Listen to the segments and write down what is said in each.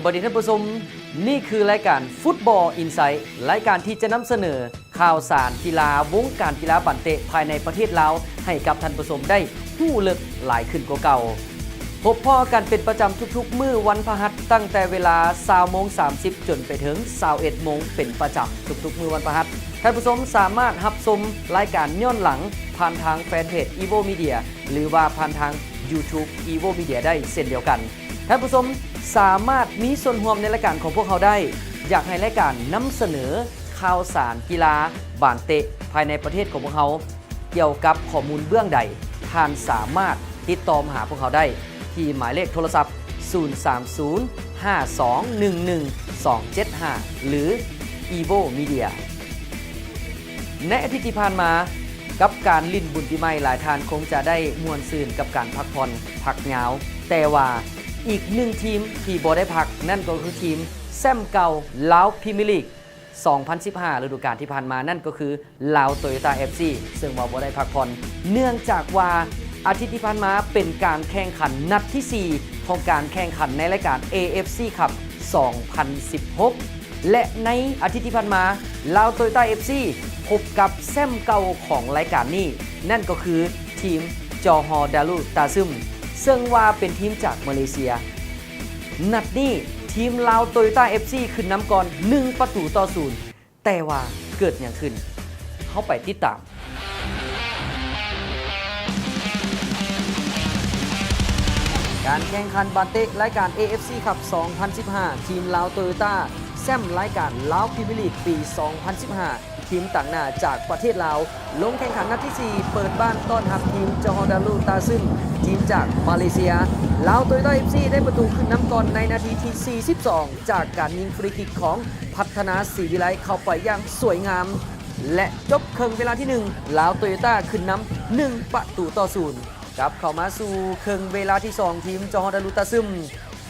ສະບາຍດີທ່ານຜູ້ຊົມ, ນີ້ຄືລາຍການ Football Insight ລາຍການທີ່ຈະນຳສະເໜີຂ່າວສານກິລາ, ວົງການກິລາບານເຕະພາຍໃນປະເທດລາວ ໃຫ້ກັບທ່ານຜູ້ຊົມໄດ້ຮູ້ເລິກຫຼາຍຂຶ້ນກວ່າເກົ່າ. ພົບພໍ້ກັນເປັນປະຈຳທຸກໆມື້ວັນພະຫັດ, ຕັ້ງແຕ່ເວລາຊາວໂມງສາມສິບ ຈົນໄປເຖິງຊາວເອັດໂມງເປັນປະຈຳທຸກໆມື້ວັນພະຫັດ. ທ່ານຜູ້ຊົມສາມາດຮັບຊົມລາຍການຍ້ອນຫຼັງຜ່ານທາງແຟນເພຈ Evo Media ຫຼືວ່າຜ່ານທາງ YouTube Evo Media ໄດ້ເຊັ່ນດຽວກັນ. ທ່ານຜູ້ຊົມສາມາດມີສ່ວນຮ່ວມໃນລາຍການຂອງພວກເຮົາໄດ້. ຢາກໃຫ້ລາຍການນຳສະເໜີຂ່າວສານກິລາບານເຕະພາຍໃນປະເທດຂອງພວກເຮົາ ກ່ຽວກັບຂໍ້ມູນເບື້ອງໃດ, ທ່ານສາມາດຕິດຕໍ່ມາຫາພວກເຮົາໄດ້ທີ່ໝາຍເລກໂທລະສັບ ສູນສາມສູນ ຫ້າສອງໜຶ່ງໜຶ່ງ ສອງເຈັດຫ້າ ຫຼື Evo Media. ໃນອາທິດທີ່ຜ່ານມາ, ກັບການຫຼິ້ນບຸນປີໃໝ່, ຫຼາຍທ່ານຄົງຈະໄດ້ມ່ວນຊື່ນກັບການພັກຜ່ອນພັກຍາວ, ແຕ່ວ່າອີກໜຶ່ງທີມທີ່ບໍ່ໄດ້ພັກ, ນັ້ນກໍຄືທີມແຊ້ມເກົ່າລາວພຣີເມຍລີກ ສອງພັນສິບຫ້າ ລະດູການທີ່ຜ່ານມາ, ນັ້ນກໍຄືລາວໂຕໂຍຕ້າເອັຟຊີ ເຊິ່ງວ່າບໍ່ໄດ້ພັກຜ່ອນ ເນື່ອງຈາກວ່າອາທິດທີ່ຜ່ານມາເປັນການແຂ່ງຂັນນັດທີສີ່ ຂອງການແຂ່ງຂັນໃນລາຍການເອເອັຟຊີຄັບ ສອງພັນສິບຫົກ ແລະ ໃນອາທິດທີ່ຜ່ານມາ ລາວໂຕໂຍຕ້າເອັຟຊີພົບກັບແຊ້ມເກົ່າຂອງລາຍການນີ້, ນັ້ນກໍຄືທີມຈໍຮໍດາຣູຕາຊຶມ ເຊິ່ງວ່າເປັນທີມຈາກມາເລເຊຍ. ນັດນີ້ທີມລາວໂຕໂຍຕ້າເອັຟຊີຂຶ້ນນຳກ່ອນ ໜຶ່ງປະຕູຕໍ່ສູນ ແຕ່ວ່າເກີດຫຍັງຂຶ້ນ? ເຮົາໄປຕິດຕາມ. ການແຂ່ງຂັນບານເຕະລາຍການເອເອັຟຊີຄັບ ສອງພັນສິບຫ້າ ທີມລາວໂຕໂຍຕ້າ ແຊ້ມລາຍການລາວພຣີເມຍລີກປີ ສອງພັນສິບຫ້າ ທີມຕາງໜ້າຈາກປະເທດລາວ ລົງແຂ່ງຂັນນັດທີສີ່ ເປີດບ້ານຕ້ອນຮັບທີມຈໍຮໍດາຣູຕາຊຶມ ທີມຈາກມາເລເຊຍ. ລາວໂຕໂຍຕ້າເອັຟຊີໄດ້ປະຕູຂຶ້ນນຳກ່ອນໃນນາທີທີສີ່ສິບສອງ ຈາກການຍິງຟຣີຄິກຂອງພັດທະນາ ສີວິໄລ ເຂົ້າໄປຢ່າງສວຍງາມ ແລະ ຈົບເຄິ່ງເວລາທີໜຶ່ງ ລາວໂຕໂຍຕ້າຂຶ້ນນຳໜຶ່ງປະຕູຕໍ່ສູນ. ກັບເຂົ້າມາສູ່ເຄິ່ງເວລາທີສອງ ທີມຈໍຮໍດາຣູຕາຊຶມ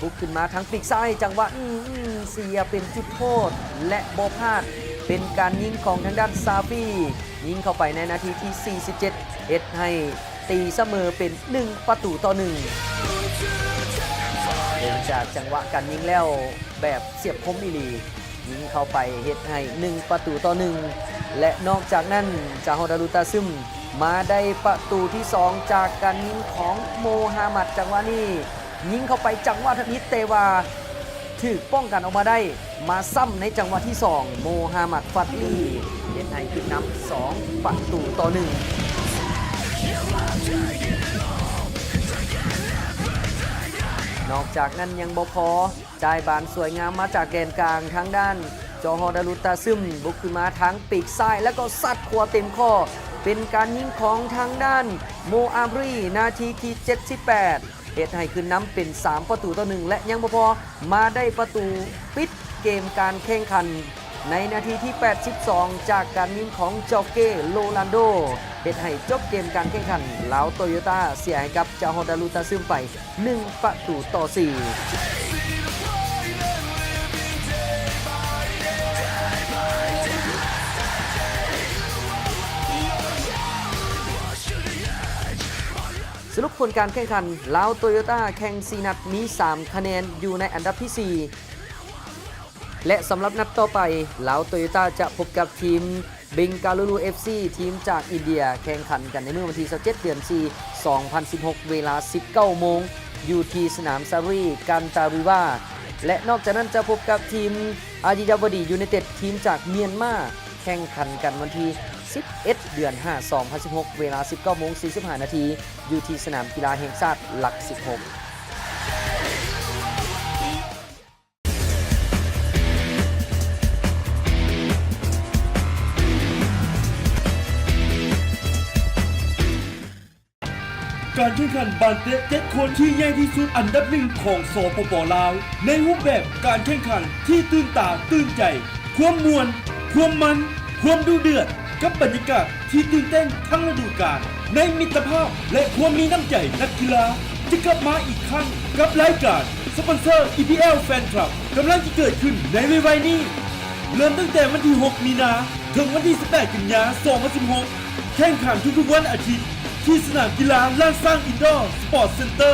ບຸກຂຶ້ນມາທາງປີກຊ້າຍ ຈັງຫວະ ອືມ ເສຍເປັນຈຸດໂທດ ແລະ ບໍ່ພາດ ເປັນການຍິງຂອງທາງດ້ານຊາຟີ ຍິງເຂົ້າໄປໃນນາທີທີສີ່ສິບເຈັດ ເຮັດໃຫ້ຕີສະເໝີເປັນໜຶ່ງປະຕູຕໍ່ໜຶ່ງ. ເບິ່ງຈາກຈັງຫວະການຍິງແລ້ວ ແບບສຽບຄົມອີ່ຫຼີ ຍິງເຂົ້າໄປເຮັດໃຫ້ໜຶ່ງປະຕູຕໍ່ໜຶ່ງ ແລະ ນອກຈາກນັ້ນ ຈາຮໍດາຣູຕາຊຶມ ມາໄດ້ປະຕູທີສອງ ຈາກການຍິງຂອງໂມຮາມັດ. ຈັງຫວະນີ້ຍິງເຂົ້າໄປ ຈັງຫວະທຳອິດ ແຕ່ວ່າຖືກປ້ອງກັນອອກມາໄດ້ ມາຊ້ຳໃນຈັງຫວະທີສອງ ໂມຮາມັດ ຟັດລີ ເຮັດໃຫ້ຂຶ້ນນຳສອງປະຕູຕໍ່ໜຶ່ງ. ນອກຈາກນັ້ນຍັງບໍ່ພໍ ຈ່າຍບານສວຍງາມມາຈາກແກນກາງ ທາງດ້ານ ຈໍຮໍດາລຸຕາຊຶມ ບຸກຂຶ້ນມາທາງປີກຊ້າຍ ແລ້ວກໍຊັດຂວາເຕັມຂໍ້ ເປັນການຍິງຂອງທາງດ້ານ ໂມອາບຣີ ນາທີທີເຈັດສິບແປດ ເຮັດໃຫ້ຂຶ້ນນຳເປັນສາມປະຕູຕໍ່ໜຶ່ງ ແລະ ຍັງບໍ່ພໍ ມາໄດ້ປະຕູປິດເກມການແຂ່ງຂັນ ໃນນາທີທີແປດສິບສອງ ຈາກການຍິງຂອງ ຈໍເກ ໂລລານໂດ ເຮັດໃຫ້ຈົບເກມການແຂ່ງຂັນ ລາວໂຕໂຍຕ້າ ເສຍໃຫ້ກັບ ຈາຮໍດາລຸຕາຊຶມ ໄປໜຶ່ງປະຕູຕໍ່ສີ່. ສະຫຼຸບຜົນການແຂ່ງຂັນ ລາວໂຕໂຍຕ້າແຂ່ງສີ່ນັດ ມີສາມຄະແນນ ຢູ່ໃນອັນດັບທີສີ່ ແລະ ສຳລັບນັດຕໍ່ໄປ ລາວໂຕໂຍຕ້າຈະພົບກັບທີມ ເບັງກາລູລູ ເອັຟຊີ ທີມຈາກອິນເດຍ ແຂ່ງຂັນກັນໃນມື້ວັນທີຊາວເຈັດ ເດືອນສີ່ ສອງພັນສິບຫົກ ເວລາສິບເກົ້າໂມງ ຢູ່ທີ່ສະໜາມຊາຣີ ກັນຕາຣີວາ ແລະ ນອກຈາກນັ້ນຈະພົບກັບທີມ ອາດີດາວະດີ ຢູໄນເຕັດ ທີມຈາກມຽນມາ ແຂ່ງຂັນກັນວັນທີສິບເອັດ ເດືອນຫ້າ ສອງພັນສິບຫົກ ເວລາສິບເກົ້າໂມງສີ່ສິບຫ້ານາທີ ຢູ່ທີ່ສະໜາມກິລາແຫ່ງຊາດຫຼັກສິບຫົກ. ການແຂ່ງຂັນບານເຕະເຈັດຄົນທີ່ໃຫຍ່ທີ່ສຸດອັນດັບໜຶ່ງຂອງ ສປປ ລາວ ໃນຮູບແບບການແຂ່ງຂັນທີ່ຕື່ນຕາຕື່ນໃຈ, ຄວາມມ່ວນ, ຄວາມມັນ, ຄວາມດຸເດືອດ, ກັບບັນຍາກາດທີ່ຕື່ນເຕັ້ນທັງລະດູການ ໃນມິດຕະພາບ ແລະ ຄວາມມີນ້ຳໃຈນັກກິລາ ຈະກັບມາອີກຄັ້ງກັບລາຍການ ສະປອນເຊີ ອີ ພີ ແອລ ແຟນຄລັບ ກຳລັງຈະເກີດຂຶ້ນໃນໄວໆນີ້. ເລີ່ມຕັ້ງແຕ່ວັນທີຫົກ ມີນາ ເຖິງວັນທີສິບແປດ ກັນຍາ ສອງພັນສິບຫົກ ແຂ່ງຂັນທຸກໆວັນອາທິດ ທີ່ສະໜາມກິລາລ້ານຊ້າງ ອິນດໍ ສະປອດເຊັນເຕີ.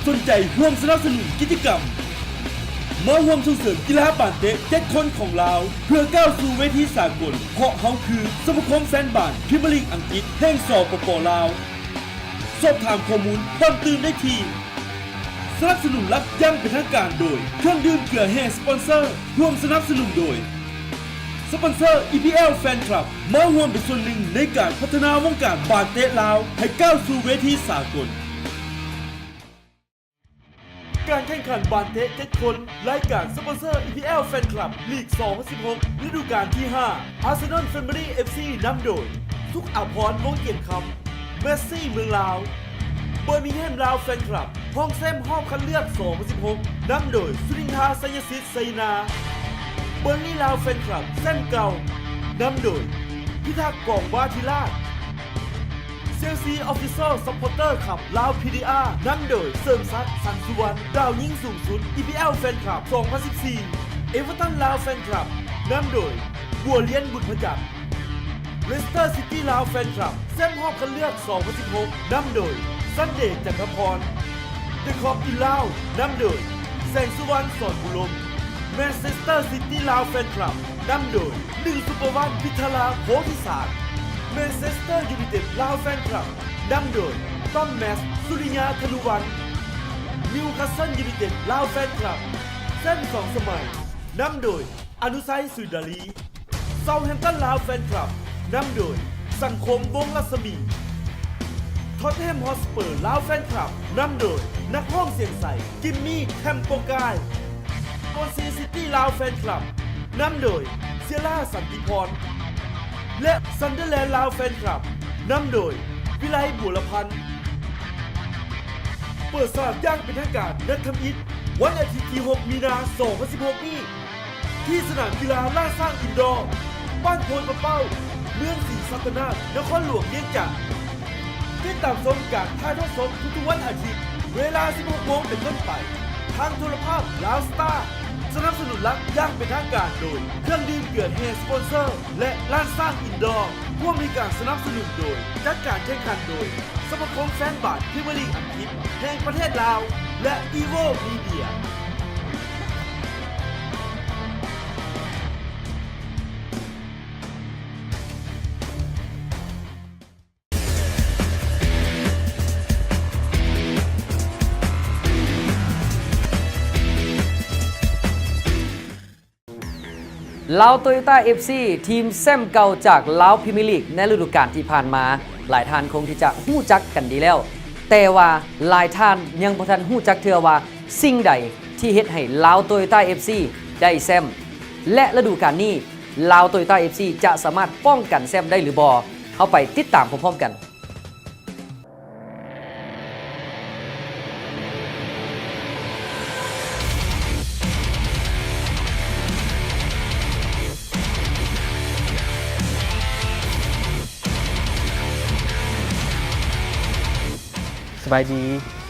ສົນໃຈຮ່ວມສະໜັບສະໜູນກິດຈະກຳ ມາຮ່ວມສົ່ງເສີມກິລາບານເຕະເຈັດຄົນຂອງລາວ ເພື່ອກ້າວສູ່ເວທີສາກົນ, ເພາະເຮົາຄືສະມາຄົມແຟນບານພຣີເມຍລີກອັງກິດແຫ່ງ ສປປ ລາວ. ສອບຖາມຂໍ້ມູນເພີ່ມຕື່ມໄດ້ທີ່. ສະໜັບສະໜູນຫຼັກຢ່າງເປັນທາງການໂດຍ ເຄື່ອງດື່ມເກືອແຮ່ສະປອນເຊີ, ຮ່ວມສະໜັບສະໜູນໂດຍ ສະປອນເຊີ ອີ ພີ ແອລ ແຟນຄລັບ ມາຮ່ວມເປັນສ່ວນໜຶ່ງໃນການພັດທະນາວົງການບານເຕະລາວໃຫ້ກ້າວສູ່ເວທີສາກົນ. ການແຂ່ງຂັນບານເຕະເຈັດຄົນ ລາຍການສະປອນເຊີ ອີ ພີ ແອລ ແຟນຄລັບ ລີກສອງພັນສິບຫົກ ລະດູການທີຫ້າ ອາສະນອນ ແຟມິລີ ເອັຟ ຊີ ນຳໂດຍ ສຸກ ອາພອນ ວົງກຽມຄຳ, ແມັດຊີ ເມືອງລາວ, ເບີມິງແຮມລາວແຟນຄລັບ ຮອງແຊມຮອບຄັດເລືອກສອງພັນສິບຫົກ ນຳໂດຍ ສຸນິນທາ ໄຊຍະສິດ ໄຊນາ, ເບີນລີລາວແຟນຄລັບ ແຊມເກົ່າ ນຳໂດຍ ພິທັກ ກອງວາທິລາດ, ເຊລຊີ ອອບຟິຊຽວ ຊັບພອດເຕີ ຄັບ ລາວ ພີ ດີ ອາ ນຳໂດຍ ເສີມສັກ ສັງສຸວັນ ດາວຍິງສູງສຸດ ອີ ພີ ແອລ ແຟນຄລັບ ສອງພັນສິບສີ່, ເອເວີຕັນລາວແຟນຄລັບ ນຳໂດຍ ບົວລຽນ ບຸນພະຈັນ, ເລສເຕີ ຊິຕີລາວແຟນຄລັບ ແຊມຮອບຄັດເລືອກສອງພັນສິບຫົກ ນຳໂດຍ ຊັນເດ ຈັນທະພອນ, ເດີຄອບ ອິນລາວ ນຳໂດຍ ແສງສຸວັນ ສອນບຸລົມ, ແມນເຊສເຕີ ຊິຕີລາວແຟນຄລັບ ນຳໂດຍ ໜຶ່ງ ສຸປະວັນ ພິທະລາ ໂພທິສານ, ແມນເຊສເຕີ ຢູໄນເຕັດລາວແຟນຄລັບ ນຳໂດຍ ຕ້ອມ ແມັດ ສຸລິຍາ ທະນຸວັນ, ນິວຄາສເຊິນ ຢູໄນເຕັດລາວແຟນຄລັບ ແຊມສອງສະໄໝ ນຳໂດຍ ອະນຸໄຊ ສຸຍດາລີ, ເຊົາແຮມຕັນລາວແຟນຄລັບ ນຳໂດຍ ສັງຄົມ ວົງລັດສະໝີ, ທອດແຮມ ຮອດສະເປີ ລາວແຟນຄລັບ ນຳໂດຍ ນັກຮ້ອງສຽງໃສ ກິມມີ ແທມໂປກາຍ, ໂກນຊີ ຊິຕີລາວແຟນຄລັບ ນຳໂດຍ ເຊຍລາ ສັນຕິພອນ ແລະ ຊັນເດີແລນລາວແຟນຄລັບ ນຳໂດຍ ວິໄລ ບົວລະພັນ. ເປີດສະໜາມຢ່າງເປັນທາງການນັດທຳອິດ ວັນອາທິດທີຫົກ ມີນາ ສອງພັນສິບຫົກນີ້ ທີ່ສະໜາມກິລາລ້ານຊ້າງອິນດໍ ບ້ານໂພນປະເປົ້າ ເມືອງສີສັດຕະນາກ ນະຄອນຫຼວງວຽງຈັນ. ຕິດຕາມຊົມການຖ່າຍທອດສົດທຸກໆວັນອາທິດ ເວລາສິບຫົກໂມງເປັນຕົ້ນໄປ ທາງໂທລະພາບລາວສະຕາ. ສະໜັບສະໜູນຫຼັກຢ່າງເປັນທາງການໂດຍ ເຄື່ອງດື່ມເກືອແຮ່ສະປອນເຊີ ແລະ ລ້ານຊ້າງອິນດໍ. ຮ່ວມໃນການສະໜັບສະໜູນໂດຍ ຈັດການແຂ່ງຂັນໂດຍ ສະມາຄົມແຟນບານພຣີເມຍລີກອັງກິດແຫ່ງປະເທດລາວ ແລະ ອີໂວ ມີເດຍ. ລາວໂຕໂຍຕ້າ ເອັຟ ຊີ ທີມແຊມເກົ່າຈາກລາວພຣີເມຍລີກໃນລະດູການທີ່ຜ່ານມາ ຫຼາຍທ່ານຄົງທີ່ຈະຮູ້ຈັກກັນດີແລ້ວ, ແຕ່ວ່າຫຼາຍທ່ານຍັງບໍ່ທັນຮູ້ຈັກເທື່ອວ່າສິ່ງໃດທີ່ເຮັດໃຫ້ລາວໂຕໂຍຕ້າ ເອັຟ ຊີ ໄດ້ແຊມ ແລະ ລະດູການນີ້ ລາວໂຕໂຍຕ້າ ເອັຟ ຊີ ຈະສາມາດປ້ອງກັນແຊມໄດ້ຫຼືບໍ່? ເຮົາໄປຕິດຕາມພ້ອມໆກັນ. ສະບາຍດີ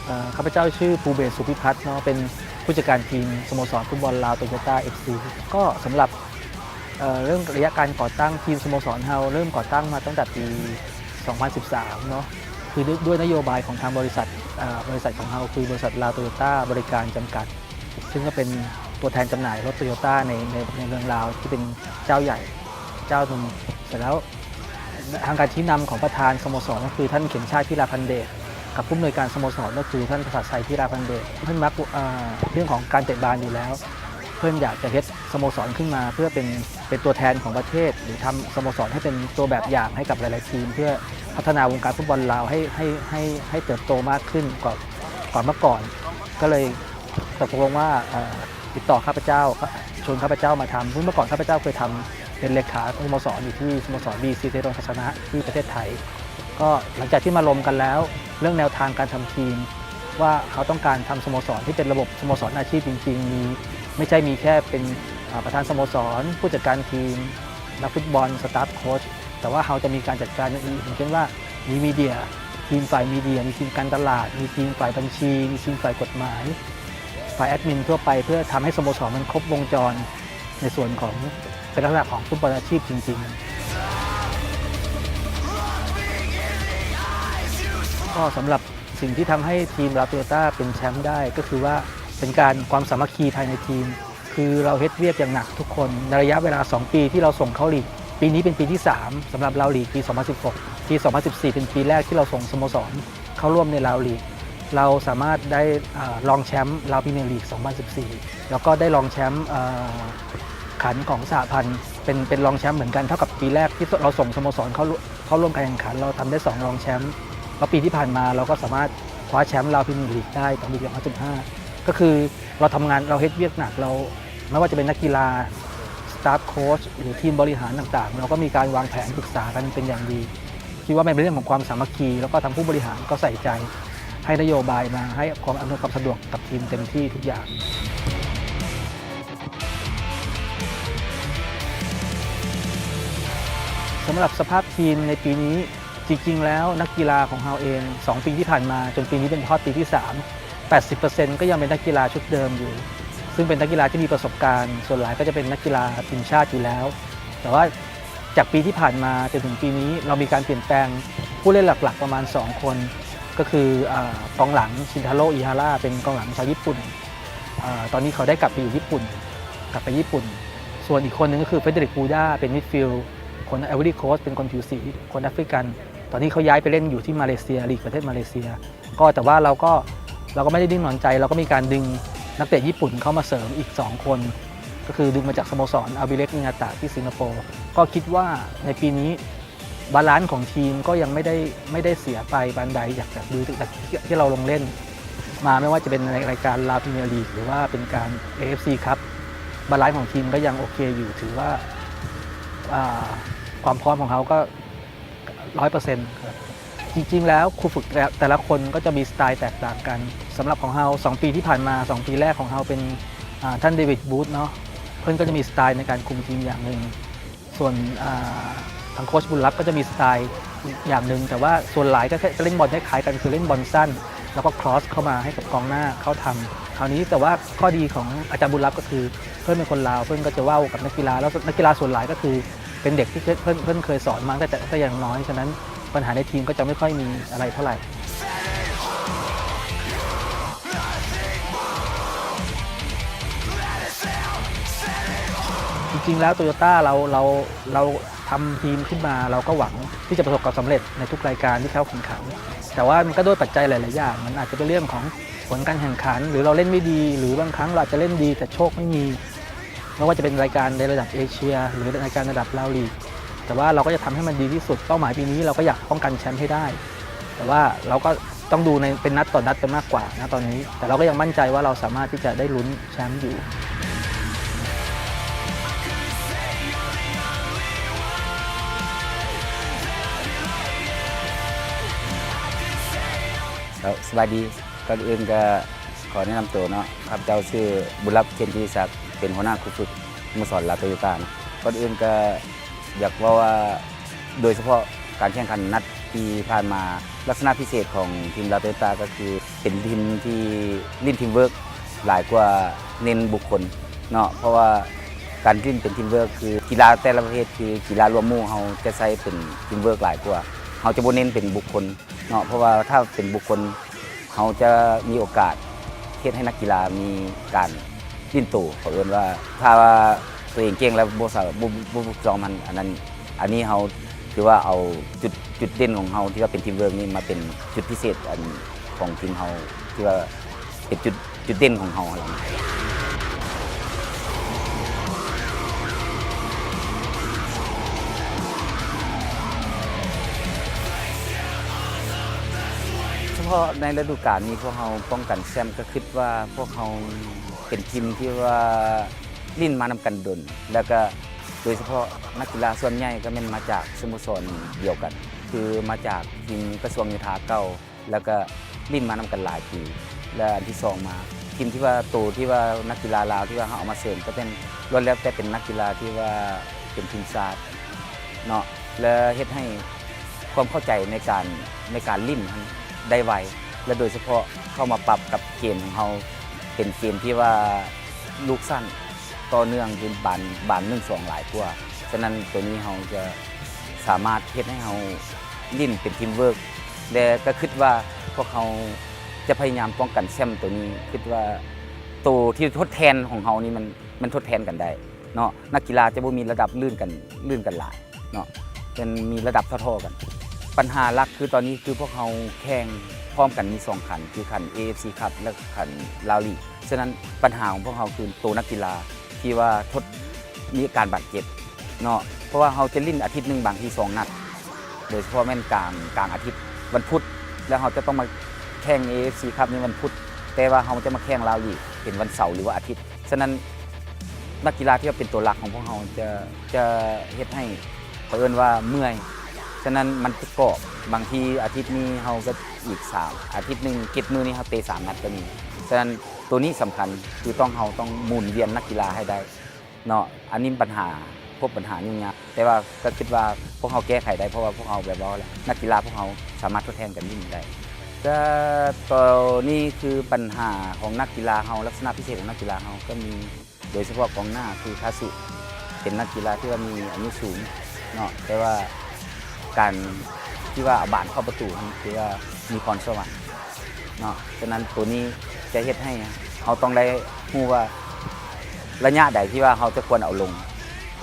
ເອີ ຂ້າພະເຈົ້າຊື່ ພູເບດ ສຸພິພັດ ເນາະ ເປັນຜູ້ຈັດການທີມສະໂມສອນຟຸດບອນລາວ ໂຕໂຍຕ້າ ເອັຟ ຊີ. ກໍສຳລັບ ເອີ ເລື່ອງໄລຍະການກໍ່ຕັ້ງ ທີມສະໂມສອນເຮົາເລີ່ມກໍ່ຕັ້ງມາຕັ້ງແຕ່ປີສອງພັນສິບສາມເນາະ ຄືດ້ວຍ ດ້ວຍນະໂຍບາຍຂອງທາງບໍລິສັດ ເອີ ບໍລິສັດຂອງເຮົາ ຄືບໍລິສັດລາວໂຕໂຍຕ້າບໍລິການຈຳກັດ ຊຶ່ງກໍເປັນຕົວແທນຈຳໜ່າຍລົດໂຕໂຍຕ້າໃນ ໃນ ໃນເມືອງລາວທີ່ເປັນເຈົ້າໃຫຍ່ເຈົ້າໜຶ່ງ. ເສັດແລ້ວ ທາງການຊີ້ນຳຂອງປະທານສະໂມສອນກໍຄືທ່ານ ເຂັມຊາດ ພິລາພັນເດດ ກັບຜູ້ອຳນວຍການສະໂມສອນກໍຄືທ່ານ ປະສາດໄຊ ພິລາພັນເດດ ເພິ່ນມັກ ເອີ ເລື່ອງຂອງການເຕະບານຢູ່ແລ້ວ ເພິ່ນຢາກຈະເຮັດສະໂມສອນຂຶ້ນມາເພື່ອເປັນ ເປັນຕົວແທນຂອງປະເທດ ຫຼື ທຳສະໂມສອນໃຫ້ເປັນຕົວແບບຢ່າງໃຫ້ກັບຫຼາຍໆທີມ ເພື່ອພັດທະນາວົງການຟຸດບອນລາວໃຫ້ ໃຫ້ ໃຫ້ ໃຫ້ເຕີບໂຕມາກຂຶ້ນກວ່າ ກວ່າເມື່ອກ່ອນ. ກໍເລີຍຕົກລົງວ່າ ເອີ ຕິດຕໍ່ຂ້າພະເຈົ້າ ເຊີນຂ້າພະເຈົ້າມາທຳ ເພາະເມື່ອກ່ອນຂ້າພະເຈົ້າເຄີຍທຳເປັນເລຂາສະໂມສອນຢູ່ທີ່ສະໂມສອນ ບີ ຊີ ເຊໂຕນ ທັດສະນະ ທີ່ປະເທດໄທ. ກໍຫຼັງຈາກທີ່ມາລົມກັນແລ້ວ ເລື່ອງແນວທາງການທຳທີມ ວ່າເຮົາຕ້ອງການທຳສະໂມສອນທີ່ເປັນລະບົບສະໂມສອນອາຊີບຈິງໆ ມີ ໄມ່ໃຊ່ມີແຄ່ເປັນ ເອີ ປະທານສະໂມສອນ, ຜູ້ຈັດການທີມ, ນັກຟຸດບອນ, ສະຕາຟໂຄດ ແຕ່ວ່າເຮົາຈະມີການຈັດການຢ່າງອື່ນ ເຊັ່ນວ່າມີມີເດຍ, ທີມຝ່າຍມີເດຍ, ມີທີມການຕະຫຼາດ, ມີທີມຝ່າຍບັນຊີ, ມີທີມຝ່າຍກົດໝາຍ, ຝ່າຍແອດມິນທົ່ວໄປ ເພື່ອທຳໃຫ້ສະໂມສອນມັນຄົບວົງຈອນໃນສ່ວນຂອງ ເປັນລັກສະນະຂອງຟຸດບອນອາຊີບຈິງໆ. ກໍສຳລັບ ສິ່ງທີ່ທຳໃຫ້ທີມລາວໂຕໂຍຕ້າເປັນແຊມໄດ້ ກໍຄືວ່າເປັນການ ຄວາມສາມັກຄີພາຍໃນທີມ ຄືເຮົາເຮັດວຽກຢ່າງໜັກທຸກຄົນ ໃນໄລຍະເວລາສອງປີທີ່ເຮົາສົ່ງເຂົ້າລີກ. ປີນີ້ເປັນປີທີສາມສຳລັບລາວລີກ ປີສອງພັນສິບຫົກ ປີສອງພັນສິບສີ່ເປັນປີແລກທີ່ເຮົາສົ່ງສະໂມສອນເຂົ້າຮ່ວມໃນລາວລີກ. ເຮົາສາມາດໄດ້ ເອີ ຮອງແຊ້ມລາວພຣີເມຍລີກສອງພັນສິບສີ່ ແລ້ວກໍໄດ້ຮອງແຊ້ມ ເອີ ຂັນຂອງສະຫະພັນ ເປັນ ເປັນຮອງແຊ້ມເໝືອນກັນ ເທົ່າກັບປີແລກທີ່ເຮົາສົ່ງສະໂມສອນເຂົ້າ ເຂົ້າຮ່ວມການແຂ່ງຂັນ. ເຮົາທຳໄດ້ສອງຮອງແຊ້ມ ແລ້ວປີທີ່ຜ່ານມາເຮົາກໍສາມາດ ຄວ້າແຊ້ມລາວພຣີເມຍລີກໄດ້ຕອນປີສອງພັນສິບຫ້າ ກໍຄືເຮົາທຳງານ ເຮົາເຮັດວຽກໜັກ ເຮົາ ບໍ່ວ່າຈະເປັນນັກກິລາ ສະຕາຟໂຄຊ ຫຼືທີມບໍລິຫານຕ່າງໆ ເຮົາກໍມີການວາງແຜນປຶກສາກັນເປັນຢ່າງດີ. ຄິດວ່າມັນເປັນເລື່ອງຂອງຄວາມສາມັກຄີ ແລ້ວກໍທາງຜູ້ບໍລິຫານກໍໃສ່ໃຈຫ້ນະໂຍບາຍມາ ໃຫ້ຄວາມອຳນວຍຄວາມສະດວກກັບທີມເຕັມທີ່ທຸກຢ່າງ. ສຳລັບສະພາບທີມໃນປີນີ້ ຈິງໆແລ້ວນັກກິລາຂອງເຮົາເອງ ສອງປີທີ່ຜ່ານມາຈົນປີນີ້ເປັນຮອດປີທີສາມ ແປດສິບເປີເຊັນກໍຍັງເປັນນັກກິລາຊຸດເດີມຢູ່ ຊຶ່ງເປັນນັກກິລາທີ່ມີປະສົບການ ສ່ວນຫຼາຍກໍຈະເປັນນັກກິລາທີມຊາດຢູ່ແລ້ວ. ແຕ່ວ່າຈາກປີທີ່ຜ່ານມາຈົນເຖິງປີນີ້ ເຮົາມີການປ່ຽນແປງຜູ້ຫຼິ້ນຫຼັກໆປະມານສອງຄົນ ກໍຄື ອາ ກອງຫຼັງ ຊິນທາໂຣ ອິຮາຣາ ເປັນກອງຫຼັງຊາວຍີ່ປຸ່ນ ອາ ຕອນນີ້ເຂົາໄດ້ກັບໄປຢູ່ຍີ່ປຸ່ນ ກັບໄປຍີ່ປຸ່ນ. ສ່ວນອີກຄົນໜຶ່ງກໍຄື ເຟເດຣິກ ບູດາ ເປັນມິດຟິລ ຄົນໄອວໍຣີໂຄສ ເປັນຄົນຜິວສີ ຄົນແອຟຣິກັນ ຕອນນີ້ເຂົາຍ້າຍໄປຫຼິ້ນຢູ່ທີ່ມາເລເຊຍ ລີກປະເທດມາເລເຊຍ. ກໍ ແຕ່ວ່າເຮົາກໍ ເຮົາກໍບໍ່ໄດ້ນິ້ງນອນໃຈ ເຮົາກໍມີການດຶງນັກເຕະຍີ່ປຸ່ນເຂົ້າມາເສີມອີກສອງຄົນ ກໍຄືດຶງມາຈາກສະໂມສອນ ອາບີເລັກ ນິງາຕາ ທີ່ສິງກະໂປ. ກໍຄິດວ່າໃນປີນີ້ບາລານຂອງທີມກໍຍັງໄມ່ໄດ້ ໄມ່ໄດ້ເສຍໄປປານໃດ ຈາກ ຈາກ ຈາກທີ່ເຮົາລົງຫຼິ້ນມາ ແມ່ນວ່າຈະເປັນໃນລາຍການລາວພຣີເມຍລີກ ຫຼືວ່າເປັນການເອເອັຟຊີຄັບ ບາລານຂອງທີມກໍຍັງໂອເຄຢູ່ ຖືວ່າ ອາ ຄວາມພ້ອມຂອງເຮົາກໍ ຮ້ອຍເປີເຊັນ ຈະ ຈິງໆແລ້ວຄູຝຶກແຕ່ ແຕ່ລະຄົນກໍຈະມີສະໄຕແຕກຕ່າງກັນ. ສຳລັບຂອງເຮົາ ສອງປີທີ່ຜ່ານມາ ສອງປີແລກຂອງເຮົາເປັນ ອາ ທ່ານ ເດວິດ ບູດ ເນາະ ເພິ່ນກໍຈະມີສະໄຕໃນການຄຸມທີມຢ່າງໜຶ່ງ. ສ່ວນ ອາ ທາງໂຄຊ ບຸນລັບ ກໍຈະມີສະໄຕອີກຢ່າງໜຶ່ງ ແຕ່ວ່າສ່ວນຫຼາຍກໍຈະ ຈະເລ່ນບອນຄ້າຍໆກັນ ຄືເລ່ນບອນສັ້ນ ແລ້ວກໍຄຣອສເຂົ້າມາໃຫ້ກັບກອງໜ້າເຂົ້າທຳເທົ່ານີ້. ແຕ່ວ່າຂໍ້ດີຂອງອາຈານ ບຸນລັບ ກໍຄື ເພິ່ນເປັນຄົນລາວ ເພິ່ນກໍຈະເວົ້າກັບນັກກິລາ ແລ້ວນັກກິລາສ່ວນຫຼາຍກໍຄືເປັນເດັກທີ່ເຄີຍ ເພິ່ນ ເພິ່ນເຄີຍສອນມາຕັ້ງແຕ່ ຕັ້ງແຕ່ຍັງນ້ອຍ. ສະນັ້ນ ບັນຫາໃນທີມກໍຈະໄມ່ຄ່ອຍມີອະໄລເທົ່າໃດ. ຈິງໆແລ້ວໂຕໂຍຕ້າ ເຮົາ ເຮົາ ເຮົາທຳທີມຂຶ້ນມາ ເຮົາກໍຫວັງທີ່ຈະປະສົບຄວາມສຳເລັດໃນທຸກລາຍການທີ່ເຂົ້າແຂ່ງຂັນ ແຕ່ວ່າມັນກໍດ້ວຍປັດໄຈຫຼາຍໆຢ່າງ ມັນອາດຈະເປັນເລື່ອງຂອງ ຜົນການແຂ່ງຂັນ ຫຼື ເຮົາເລ່ນໄມ່ດີ ຫຼື ບາງຄັ້ງເຮົາອາດຈະເລ່ນດີແຕ່ໂຊກໄມ່ມີ ບໍ່ວ່າຈະເປັນລາຍການໃນລະດັບເອເຊຍ ຫຼື ລາຍການລະດັບລາວລີກ ແຕ່ວ່າເຮົາກໍຈະທຳໃຫ້ມັນດີທີ່ສຸດ. ເປົ້າໝາຍປີນີ້ເຮົາກໍຢາກປ້ອງກັນແຊ້ມໃຫ້ໄດ້ ແຕ່ວ່າເຮົາກໍຕ້ອງດູໃນ ເປັນນັດຕໍ່ນັດໄປມາກກວ່ານະຕອນນີ້ ແຕ່ເຮົາກໍຍັງໝັ້ນໃຈວ່າເຮົາສາມາດທີ່ຈະໄດ້ລຸ້ນແຊ້ມຢູ່. ສະບາຍດີ. ກ່ອນອື່ນກໍຂໍແນະນຳໂຕເນາະ, ຂ້າພະເຈົ້າຊື່ ບຸນລັບ ເຄນກິຕິສັກ ເປັນຫົວໜ້າຄູຝຶກສະໂມສອນລາວໂຕໂຍຕ້າເນາະ. ກ່ອນອື່ນກໍຢາກເວົ້າວ່າ ໂດຍສະເພາະການແຂ່ງຂັນນັດທີ່ຜ່ານມາ, ລັກສະນະພິເສດຂອງທີມລາວໂຕໂຍຕ້າກໍຄືເປັນທີມທີ່ຫຼິ້ນທີມເວີກຫຼາຍກວ່າເນັ້ນບຸກຄົນເນາະ, ເພາະວ່າການຫຼິ້ນເປັນທີມເວີກ ຄືກິລາແຕ່ລະປະເພດ ຄືກິລາລວມໝູ່ ເຮົາຈະໃຊ້ເປັນທີມເວີກຫຼາຍກວ່າ, ເຮົາຈະບໍ່ເນັ້ນເປັນບຸກຄົນ ເນາະ, ເພາະວ່າຖ້າເປັນບຸກຄົນ ເຮົາຈະມີໂອກາດເຮັດໃຫ້ນັກກິລາມີການປິ່ນໂຕ, ເຂົາເອີ້ນວ່າ ຖ້າວ່າຕົວເອງເກັ່ງແລ້ວບໍ່ສາ ບໍ່ ບໍ່ຝຶກຊ້ອມຫັ້ນ ອັນນັ້ນ ອັນນີ້ເຮົາຖືວ່າເອົາຈຸດ ຈຸດເດັ່ນຂອງເຮົາທີ່ວ່າເປັນທີມເວີກນີ້ມາເປັນຈຸດພິເສດ ອັນ ຂອງທີມເຮົາ ທີ່ວ່າເປັນຈຸດ ຈຸດເດັ່ນຂອງເຮົາຫັ້ນລະ. ສະເພາະໃນລະດູການນີ້ ພວກເຮົາປ້ອງກັນແຊ້ມ ກໍຄິດວ່າພວກເຮົາເປັນທີມທີ່ວ່າຫຼິ້ນມານຳກັນດົນ ແລ້ວກໍໂດຍສະເພາະນັກກິລາສ່ວນໃຫຍ່ກໍແມ່ນມາຈາກສະໂມສອນດຽວກັນ ຄືມາຈາກທີມກະຊວງໂຍທາເກົ່າ ແລ້ວກໍຫຼິ້ນມານຳກັນຫຼາຍປີ. ແລະ ອັນທີສອງມາ ທີມທີ່ວ່າ ໂຕທີ່ວ່ານັກກິລາລາວທີ່ວ່າເຮົາເອົາມາເສີມ ກໍເປັນ ລ້ວນແລ້ວແຕ່ເປັນນັກກິລາທີ່ວ່າເປັນທີມຊາດເນາະ ແລະ ເຮັດໃຫ້ຄວາມເຂົ້າໃຈໃນການ ໃນການຫຼິ້ນຫັ້ນໄດ້ໄວ ແລະ ໂດຍສະເພາະເຂົ້າມາປັບກັບເກມຂອງເຮົາ ເປັນເກມທີ່ວ່າລູກສັ້ນ ຕໍ່ເນື່ອງຄືບານ ບານໜຶ່ງສອງຫຼາຍກວ່າ. ສະນັ້ນ ໂຕນີ້ເຮົາຈະສາມາດເຮັດໃຫ້ເຮົາຫຼິ້ນເປັນທີມເວີກ ແລະ ກໍຄິດວ່າພວກເຮົາຈະພະຍາຍາມປ້ອງກັນແຊ້ມໂຕນີ້. ຄິດວ່າໂຕທີ່ທົດແທນຂອງເຮົານີ້ມັນ ມັນທົດແທນກັນໄດ້ເນາະ, ນັກກິລາຈະບໍ່ມີລະດັບລື່ນກັນ ລື່ນກັນຫຼາຍເນາະ, ແຕ່ມີລະດັບທໍ່ໆກັນ. ບັນຫາຫຼັກຄືຕອນນີ້ຄືພວກເຮົາແຂ່ງພ້ອມກັນມີສອງຂັ້ນ ຄືຂັ້ນ ເອເອັຟຊີ ຄັບ ແລະ ຂັ້ນລາວລີກ. ສະນັ້ນບັນຫາຂອງພວກເຮົາຄືໂຕນັກກິລາທີ່ວ່າທົດ ມີອາການບາດເຈັບເນາະ, ເພາະວ່າເຮົາຈະຫຼິ້ນອາທິດໜຶ່ງບາງທີສອງນັດ ໂດຍສະເພາະແມ່ນກາງ ກາງອາທິດວັນພຸດ ແລ້ວເຮົາຈະຕ້ອງມາແຂ່ງ ເອເອັຟຊີ ຄັບ ໃນວັນພຸດ, ແຕ່ວ່າເຮົາຈະມາແຂ່ງລາວລີກເປັນວັນເສົາ ຫຼືວ່າອາທິດ. ສະນັ້ນນັກກິລາທີ່ວ່າເປັນຕົວຫຼັກຂອງພວກເຮົາຈະ ຈະເຮັດໃຫ້ ເຂົາເອີ້ນວ່າເມື່ອຍ, ສະນັ້ນມັນຈະກອບ. ບາງທີອາທິດນີ້ເຮົາກໍອີກສາມ ອາທິດໜຶ່ງເຈັດມື້ນີ້ເຮົາເຕະສາມນັດກໍມີ. ສະນັ້ນໂຕນີ້ສຳຄັນ ຄືຕ້ອງ ເຮົາຕ້ອງໝູນວຽນນັກກິລາໃຫ້ໄດ້ ເນາະ. ອັນນີ້ບັນຫາ ພົບບັນຫາຫຍຸ້ງຍາກ, ແຕ່ວ່າກໍຄິດວ່າພວກເຮົາແກ້ໄຂໄດ້ ເພາະວ່າພວກເຮົາ ແບບວ່າແຫຼະ ນັກກິລາພວກເຮົາສາມາດທົດແທນກັນຫຼິ້ນໄດ້. ກໍໂຕນີ້ຄືບັນຫາຂອງນັກກິລາເຮົາ, ລັກສະນະພິເສດຂອງນັກກິລາເຮົາກໍມີ ໂດຍສະເພາະກອງໜ້າຄືຄາສຸ ເປັນນັກກິລາທີ່ວ່າມີອາຍຸສູງເນາະ, ແຕ່ວ່າການທີ່ວ່າເອົາບານເຂົ້າປະຕູນັ້ນ ຖືວ່າມີພອນສະຫວັນ ເນາະ. ສະນັ້ນໂຕນີ້ຈະເຮັດໃຫ້ເຮົາຕ້ອງໄດ້ຮູ້ວ່າ ໄລຍະໃດທີ່ວ່າເຮົາຈະຄວນເອົາລົງ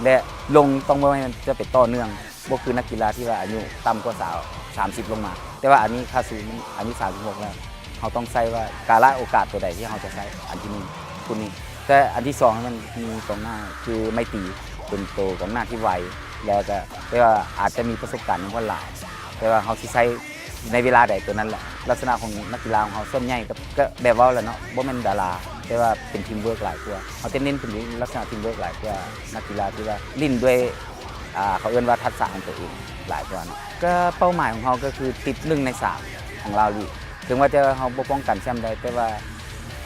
ແລະ ລົງຕ້ອງບໍ່ແມ່ນຈະໄປຕໍ່ເນື່ອງ, ບໍ່ຄືນັກກິລາທີ່ວ່າອາຍຸຕ່ຳກວ່າສາມ ສາມສິບລົງມາ. ແຕ່ວ່າອັນນີ້ຄາຊູມັນອາຍຸສາມສິບຫົກແລ້ວ, ເຮົາຕ້ອງໃຊ້ວ່າກາລະໂອກາດໂຕໃດທີ່ເຮົາຈະໃຊ້, ອັນທີໜຶ່ງ ຜູ້ນີ້. ແຕ່ອັນທີສອງ ມັນມີກອງໜ້າຄືໄມຕີ ເປັນໂຕກອງໜ້າທີ່ໄວ ແລ້ວກໍ ແຕ່ວ່າອາດຈະມີປະສົບການຍັງບໍ່ຫຼາຍ, ແຕ່ວ່າເຮົາຊິໃຊ້ ໃນເວລາໃດໂຕນັ້ນແຫຼະ. ລັກສະນະຂອງນັກກິລາຂອງເຮົາສ່ວນໃຫຍ່ກໍ ກໍແບບເວົ້າແຫຼະເນາະ, ບໍ່ແມ່ນດາລາ, ແຕ່ວ່າເປັນທີມເວີກຫຼາຍກວ່າ. ເຮົາຈະເນັ້ນເປັນລັກສະນະທີມເວີກຫຼາຍກວ່ານັກກິລາທີ່ວ່າຫຼິ້ນດ້ວຍ ອ່າ ເຂົາເອີ້ນວ່າທັກສະຂອງຕົວເອງຫຼາຍກວ່າເນາະ. ກໍເປົ້າໝາຍຂອງເຮົາກໍຄືຕິດໜຶ່ງໃນສາມຂອງລາວລີກ. ເຖິງວ່າຈະ ເຮົາບໍ່ປ້ອງກັນແຊ້ມໄດ້, ແຕ່ວ່າ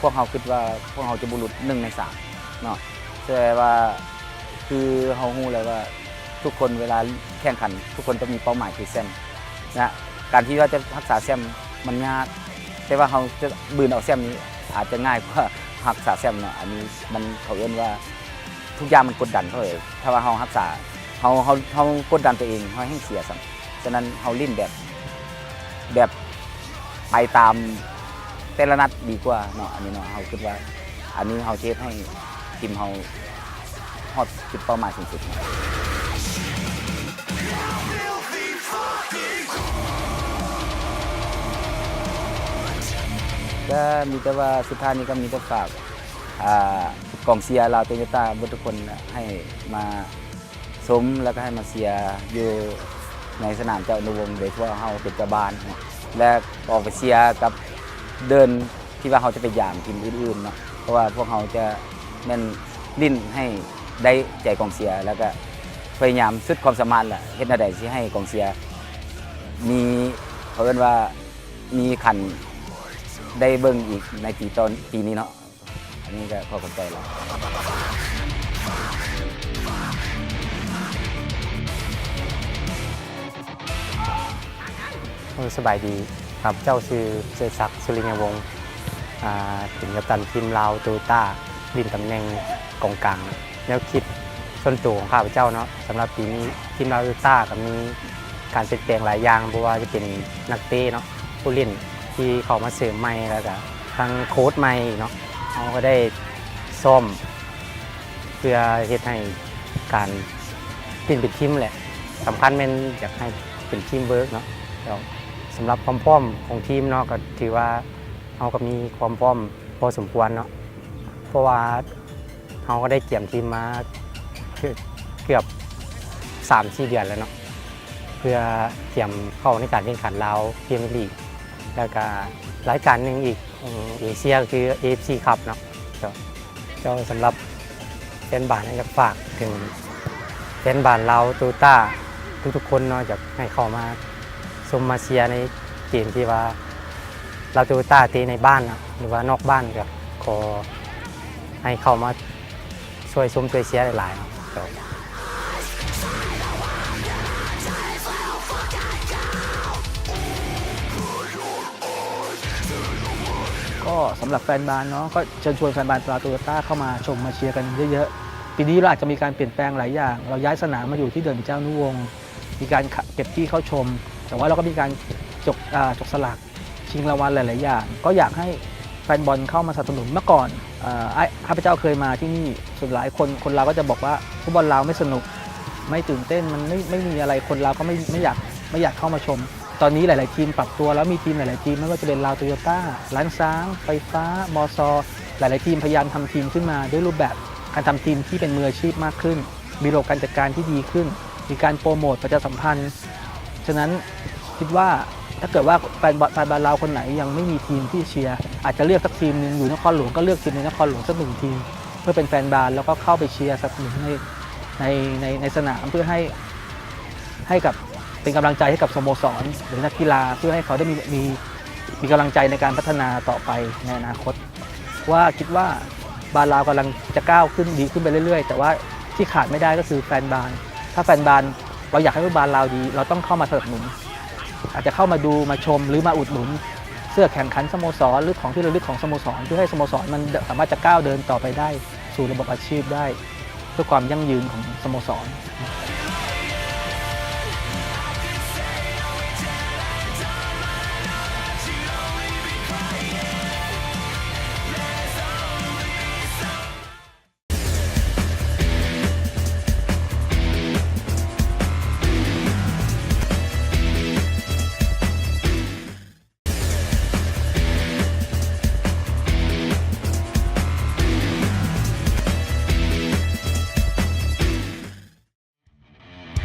ພວກເຮົາຄິດວ່າພວກເຮົາຈະບໍ່ຫຼຸດໜຶ່ງໃນສາມເນາະ. ແຕ່ວ່າຄືເຮົາຮູ້ແລ້ວວ່າ ທຸກຄົນເວລາແຂ່ງຂັນ ທຸກຄົນຕ້ອງມີເປົ້າໝາຍຄືແຊ້ມນະ. ການທີ່ວ່າຈະຮັກສາແຊ້ມມັນຍາກ, ແຕ່ວ່າເຮົາຈະບືນເອົາແຊ້ມນີ້ອາດຈະງ່າຍກວ່າຮັກສາແຊ້ມເນາະ. ອັນນີ້ມັນ ເຂົາເອີ້ນວ່າທຸກຢ່າງມັນກົດດັນເຂົ້າເອງ. ຖ້າວ່າເຮົາຮັກສາ ເຮົາ ເຮົາ ເຮົາກົດດັນຕົວເອງ ເຮົາແຮ່ງເສຍຊ້ຳ. ສະນັ້ນເຮົາຫຼິ້ນແບບ ແບບໄປຕາມແຕ່ລະນັດດີກວ່າເນາະ. ອັນນີ້ເນາະ ເຮົາຄິດວ່າອັນນີ້ເຮົາຈະເຮັດໃຫ້ທີມເຮົາຮອດຈຸດເປົ້າໝາຍສູງສຸດ. ກໍມີແຕ່ວ່າ ສຸດທ້າຍນີ້ກໍມີແຕ່ຝາກ ອ່າ ກອງເຊຍລາວໂຕໂຍຕ້າເບິດທຸກຄົນໃຫ້ມາ ຊົມ ແລ້ວກໍໃຫ້ມາເຊຍຢູ່ໃນສະໜາມເຈົ້າອະນຸວົງ ໂດຍສະເພາະເຮົາເປັນເຈົ້າບ້ານເນາະ ແລະ ອອກໄປເຊຍກັບເດີ່ນທີ່ວ່າເຮົາຈະໄປຢາມທີມອື່ນໆເນາະ. ເພາະວ່າພວກເຮົາຈະແມ່ນຫຼິ້ນໃຫ້ໄດ້ໃຈກອງເຊຍ ແລ້ວກໍພະຍາຍາມສຸດຄວາມສາມາດລະ ເຮັດແນວໃດຊິໃຫ້ກອງເຊຍມີ ເຂົາເອີ້ນວ່າມີຂັນໄດ້ເບິ່ງອີກໃນປີຕໍ່ ປີນີ້ເນາະ. ອັນນີ້ກໍຂໍຂອບໃຈຫຼາຍ. ເອີ ສະບາຍດີ, ຂ້າພະເຈົ້າຊື່ ເຊີດສັກ ສຸລິຍະວົງ, ອາ ເປັນກັບຕັນທີມລາວໂຕໂຍຕ້າ, ຫຼິ້ນຕຳແໜ່ງກອງກາງ. ແນວຄິດສ່ວນໂຕຂອງຂ້າພະເຈົ້າເນາະ, ສຳລັບປີນີ້ທີມລາວໂຕໂຍຕ້າກໍມີການປ່ຽນແປງຫຼາຍຢ່າງ, ບໍ່ວ່າຈະເປັນນັກເຕະເນາະ, ຜູ້ຫຼິ້ນທີ່ເຂົ້າມາເສີມໃໝ່ ແລ້ວກໍທັງໂຄດໃໝ່ເນາະ. ເຮົາກໍໄດ້ຊ້ອມເພື່ອເຮັດໃຫ້ການຫຼິ້ນເປັນທີມແຫຼະ, ສຳຄັນແມ່ນຢາກໃຫ້ເປັນທີມເວີກເນາະ. ແລ້ວສຳລັບຄວາມພ້ອມຂອງທີມເນາະ, ກໍຖືວ່າເຮົາກໍມີຄວາມພ້ອມພໍສົມຄວນເນາະ, ເພາະວ່າເຮົາກໍໄດ້ກຽມທີມມາເກືອບສາມສີ່ເດືອນແລ້ວເນາະ. ເພື່ອຕຽມເຂົ້າໃນການແຂ່ງຂັນລາວພຣີເມຍລີກ ແລ້ວກະລາຍການໜຶ່ງອີກຂອງເອເຊຍ ກໍຄື ເອເອັຟຊີ ຄັບເນາະ. ເຈົ້າ ສຳລັບແຟນບານ ຢາກຝາກເຖິງແຟນບານລາວໂຕໂຍຕ້າທຸກໆຄົນເນາະ, ຢາກໃຫ້ເຂົ້າມາຊົມມາເຊຍໃນເກມທີ່ວ່າລາວໂຕໂຍຕ້າເຕະໃນບ້ານເນາະ ຫຼືວ່ານອກບ້ານ, ກໍຂໍໃຫ້ເຂົ້າມາ ຊ່ວຍຊົມຊ່ວຍເຊຍຫຼາຍໆເນາະ. ກໍສຳລັບແຟນບານເນາະ, ກໍເຊີນຊວນແຟນບານລາວໂຕໂຍຕ້າເຂົ້າມາຊົມມາເຊຍກັນເຍີະໆ. ປີນີ້ເຮົາອາດຈະມີການປ່ຽນແປງຫຼາຍຢ່າງ, ເຮົາຍ້າຍສະໜາມມາຢູ່ທີ່ເດີ່ນເຈົ້າອະນຸວົງ, ມີການເກັບປີ້ເຂົ້າຊົມ, ແຕ່ວ່າເຮົາກໍມີການຈົກ ອາ ຈົກສະຫຼາກ ຊິງລາງວັນຫຼາຍໆຢ່າງ, ກໍຢາກໃຫ້ແຟນບອນເຂົ້າມາສະໜັບສະໜູນ. ເມື່ອກ່ອນ ເອີ ອ້າຍ ຂ້າພະເຈົ້າເຄີຍມາທີ່ນີ້ ສ່ວນຫຼາຍຄົນ ຄົນລາວກໍຈະບອກວ່າ ຟຸດບອນລາວໄມ່ສະໜຸກ ໄມ່ຕື່ນເຕັ້ນ ມັນໄມ່ ໄມ່ມີອະໄລ ຄົນລາວກໍໄມ່ ໄມ່ຢາກ ໄມ່ຢາກເຂົ້າມາຊົມ. ຕອນນີ້ຫຼາຍໆທີມປັບຕົວແລ້ວ ມີທີມຫຼາຍໆທີມ ໄມ່ວ່າຈະເປັນລາວໂຕໂຍຕ້າ ລ້ານຊ້າງ ໄຟຟ້າ ມຊ ຫຼາຍໆທີມພະຍາຍາມທຳທີມຂຶ້ນມາດ້ວຍຮູບແບບການທຳທີມທີ່ເປັນມືອາຊີບມາກຂຶ້ນ ມີລະບົບການຈັດການທີ່ດີຂຶ້ນ ມີການໂປຣໂມດປະຊາສຳພັນ. ສະນັ້ນຄິດວ່າ ຖ້າເກີດວ່າແຟນບອນ ແຟນບານລາວຄົນໄຫນຍັງໄມ່ມີທີມທີ່ເຊຍ ອາດຈະເລືອກສັກທີມໜຶ່ງ ຢູ່ນະຄອນຫຼວງກໍເລືອກທີມໃນນະຄອນຫຼວງສັກໜຶ່ງທີມ ເພື່ອເປັນແຟນບານ ແລ້ວກໍເຂົ້າໄປເຊຍສະໜັບສະໜູນໃນ ໃນ ໃນ ໃນສະໜາມ ເພື່ອໃຫ້ ໃຫ້ກັບ ເປັນກຳລັງໃຈໃຫ້ກັບສະໂມສອນ ຫຼື ນັກກິລາ ເພື່ອໃຫ້ເຂົາໄດ້ມີ ມີ ມີກຳລັງໃຈໃນການພັດທະນາຕໍ່ໄປໃນອະນາຄົດ. ເພາະວ່າຄິດວ່າບານລາວກຳລັງຈະກ້າວຂຶ້ນ ດີຂຶ້ນໄປເລື້ອຍໆ ແຕ່ວ່າທີ່ຂາດໄມ່ໄດ້ກໍຄືແຟນບານ. ຖ້າແຟນບານ ເຮົາຢາກໃຫ້ບານລາວດີ ເຮົາຕ້ອງເຂົ້າມາສະໜັບສະໜູນ ອາດຈະເຂົ້າມາດູ ມາຊົມ ຫຼື ມາອຸດໜູນເສື້ອແຂ່ງຂັນສະໂມສອນ ຫຼື ຂອງທີ່ລະລຶກຂອງສະໂມສອນ ເພື່ອໃຫ້ສະໂມສອນມັນສາມາດຈະກ້າວເດີນຕໍ່ໄປໄດ້ສູ່ລະບົບອາຊີບໄດ້ ເພື່ອຄວາມຢັ້ງຢືນຂອງສະໂມສອນ.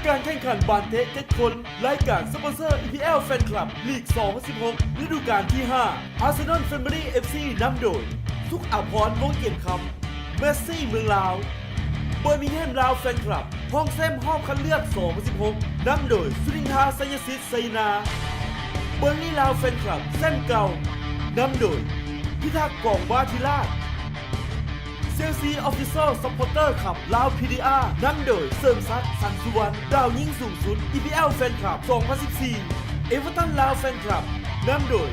ການແຂ່ງຂັນບານເຕະເຈັດຄົນ ລາຍການສະປອນເຊີ ອີ ພີ ແອລ Fan Club ລີກ ສອງພັນສິບຫົກ ລະດູການທີຫ້າ ອາເຊນອນ Family ເອັຟ ຊີ ນຳໂດຍ ສຸກ ອາພອນ ວົງກຽມຄຳ ແມັດຊີ ເມືອງລາວ ເບີມິງແຮມ ລາວ Fan Club ຮ່ອງແຊ້ມຮອບຄັດເລືອກ ສອງພັນສິບຫົກ ນຳໂດຍ ສຸນິນທາ ໄຊຍະສິດ ໄຊນາ ເບີນລີ ລາວ Fan Club ແຊ້ມເກົ່າ ນຳໂດຍ ພິທັກ ກອງວາທິລາດ ເຊລຊີ Official Supporter Club ລາວ ພີ ດີ ອາ ນຳໂດຍ ເສີມສັກ ສັງສຸວັນ ດາວຍິງສູງສຸດ ອີ ພີ ແອລ Fan Club ສອງພັນສິບສີ່ ເອເວີຕັນ ລາວ Fan Club ນຳໂດຍ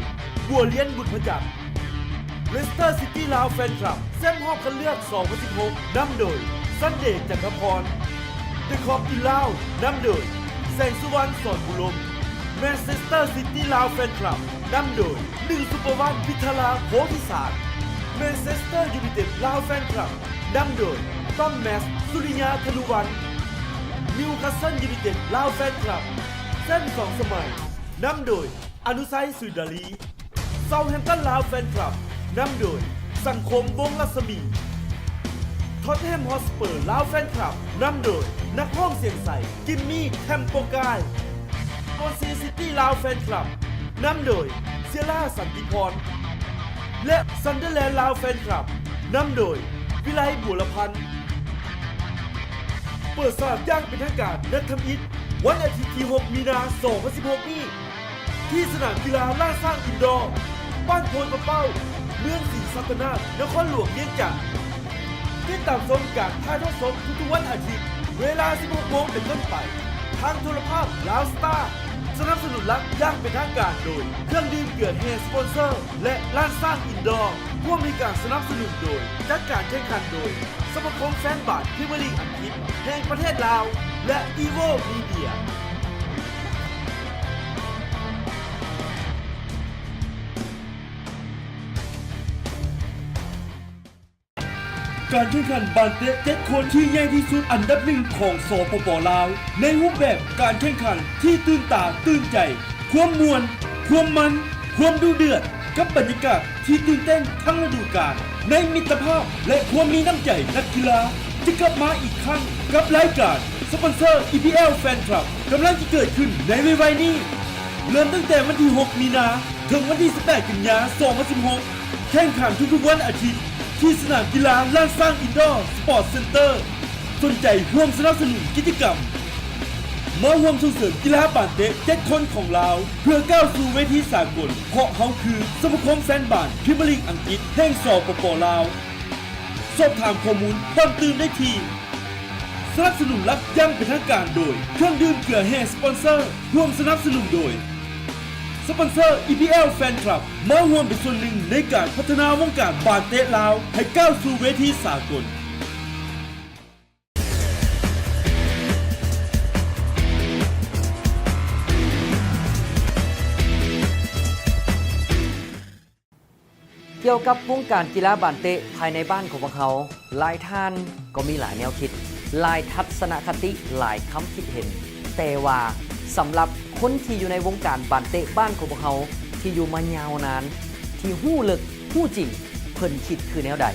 ບົວລຽນ ບຸນພະຈັນ ເລສເຕີ ຊິຕີ ລາວ Fan Club ແຊ້ມຮອບຄັດເລືອກ ສອງພັນສິບຫົກ ນຳໂດຍ ຊັນເດ ຈັນທະພອນ ເດຄອບ ອິນລາວ ນຳໂດຍ ແສງສຸວັນ ສອນບຸລົມ ແມນເຊສເຕີ ຊິຕີ ລາວ Fan Club ນຳໂດຍ ໜຶ່ງ ສຸປະວັນ ພິທາລາ ໂພທິສານ ແມນເຊສເຕີ ຢູໄນເຕັດ ລາວ Fan Club ນຳໂດຍ ຕ້ອມ ແມັດ ສຸລິຍາ ທະນຸວັນ ນິວຄາສເຊິນ ຢູໄນເຕັດ ລາວ Fan Club ແຊ້ມສອງສະໄໝ ນຳໂດຍ ອະນຸໄຊ ສຸຍດາລີ ເຊົາແຮມຕັນ ລາວ Fan Club ນຳໂດຍ ສັງຄົມ ວົງລັດສະໝີ ທອດແຮມ ຮອດສະເປີ ລາວ Fan Club ນຳໂດຍ ນັກຮ້ອງສຽງໃສ ກິມມີ ແທມໂປກາຍ ຊອນຊີ ຊິຕີ ລາວ Fan Club ນຳໂດຍ ເຊຍລາ ສັນຕິພອນ ແລະ ຊັນເດີແລນ ລາວ Fan Club ນຳໂດຍ ວິໄລ ບົວລະພັນ. ເປີດສະໜາມຢ່າງເປັນທາງການນັດທຳອິດ ວັນອາທິດທີຫົກ ມີນາ ສອງພັນສິບຫົກນີ້ ທີ່ສະໜາມກິລາລ້ານຊ້າງອິນດໍ ບ້ານໂພນປະເປົ້າ ເມືອງສີສັດຕະນາກ ນະຄອນຫຼວງວຽງຈັນ. ຕິດຕາມຊົມການຖ່າຍທອດສົດທຸກໆວັນອາທິດ ເວລາສິບຫົກໂມງເປັນຕົ້ນໄປ ທາງໂທລະພາບລາວສະຕາ. ສະໜັບສະໜູນຫຼັກຢ່າງເປັນທາງການໂດຍ ເຄື່ອງດື່ມເກືອແຮ່ສະປອນເຊີ ແລະ ລ້ານຊ້າງອິນດໍ. ຮ່ວມໃຫ້ການສະໜັບສະໜູນໂດຍ ຈັດການແຂ່ງຂັນໂດຍ ສະມາຄົມແຟນບານພຣີເມຍລີກອັງກິດແຫ່ງປະເທດລາວ ແລະ ອີໂວ ມີເດຍ. ການແຂ່ງຂັນບານເຕະເຈັດຄົນທີ່ໃຫຍ່ທີ່ສຸດອັນດັບໜຶ່ງຂອງ ສປປ ລາວ ໃນຮູບແບບການແຂ່ງຂັນທີ່ຕື່ນຕາຕື່ນໃຈ, ຄວາມມ່ວນ, ຄວາມມັນ, ຄວາມດຸເດືອດ ກັບບັນຍາກາດທີ່ຕື່ນເຕັ້ນທັງລະດູການ ໃນມິດຕະພາບ ແລະ ຄວາມມີນ້ຳໃຈນັກກິລາ ຈະກັບມາອີກຄັ້ງກັບລາຍການ ສະປອນເຊີ ອີ ພີ ແອລ Fan Club ກຳລັງຈະເກີດຂຶ້ນໃນໄວໆນີ້. ເລີ່ມຕັ້ງແຕ່ວັນທີຫົກ ມີນາ ເຖິງວັນທີສິບແປດ ກັນຍາ ສອງພັນສິບຫົກ ແຂ່ງຂັນທຸກໆວັນອາທິດ ທີ່ສະໜາມກິລາລ້ານຊ້າງອິນດໍ ສະປອດເຊັນເຕີ. ສົນໃຈຮ່ວມສະໜັບສະໜູນກິດຈະກຳ ມາຮ່ວມສົ່ງເສີມກິລາບານເຕະເຈັດຄົນຂອງລາວ ເພື່ອກ້າວສູ່ເວທີສາກົນ ເພາະເຮົາຄືສະມາຄົມແຟນບານພຣີເມຍລີກອັງກິດແຫ່ງ ສປປ ລາວ. ສອບຖາມຂໍ້ມູນເພີ່ມຕື່ມໄດ້ທີ່. ສະໜັບສະໜູນຫຼັກຢ່າງເປັນທາງການໂດຍ ເຄື່ອງດື່ມເກືອແຮ່ສະປອນເຊີ. ຮ່ວມສະໜັບສະໜູນໂດຍ ສະປອນເຊີ ອີ ພີ ແອລ Fan Club ມາຮ່ວມເປັນສ່ວນໜຶ່ງໃນການພັດທະນາວົງການບານເຕະລາວໃຫ້ກ້າວສູ່ເວທີສາກົນ. ກ່ຽວກັບວົງການກິລາບານເຕະພາຍໃນບ້ານຂອງພວກເຮົາ, ຫຼາຍທ່ານກໍມີຫຼາຍແນວຄິດ, ຫຼາຍທັດສະນະຄະຕິ, ຫຼາຍຄຳຄິດເຫັນ. ແຕ່ວ່າສຳລັບຄົນທີ່ຢູ່ໃນວົງການບານເຕະບ້ານຂອງພວກເຮົາ ທີ່ຢູ່ມາຍາວນານ, ທີ່ຮູ້ເລິກຮູ້ຈິງ, ເພິ່ນຄິດຄືແນວໃດ?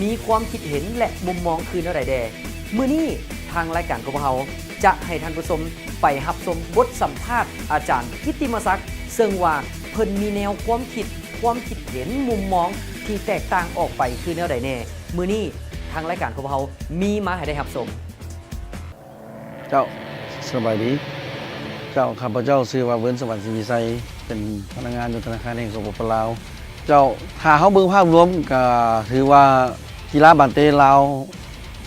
ມີຄວາມຄິດເຫັນ ແລະ ມຸມມອງຄືແນວໃດແດ່? ມື້ນີ້ທາງລາຍການຂອງພວກເຮົາຈະໃຫ້ທ່ານຜູ້ຊົມໄປຮັບຊົມບົດສຳພາດອາຈານກິດຕິມະສັກ ເຊິ່ງວ່າເພິ່ນມີແນວຄວາມຄິດ, ຄວາມຄິດເຫັນ, ມຸມມອງທີ່ແຕກຕ່າງອອກໄປຄືແນວໃດແດ່? ມື້ນີ້ທາງລາຍການຂອງພວກເຮົາມີມາໃຫ້ໄດ້ຮັບຊົມ. ເຈົ້າ, ສະບາຍດີ. ເຈົ້າ, ຂ້າພະເຈົ້າຊື່ວ່າ ເວີນ ສະຫວັນ ສີວິໄຊ, ເປັນພະນັກງານຢູ່ທະນາຄານແຫ່ງ ສປປ ລາວ. ເຈົ້າ, ຖ້າເຮົາເບິ່ງພາບລວມ ກໍຖືວ່າກິລາບານເຕະລາວ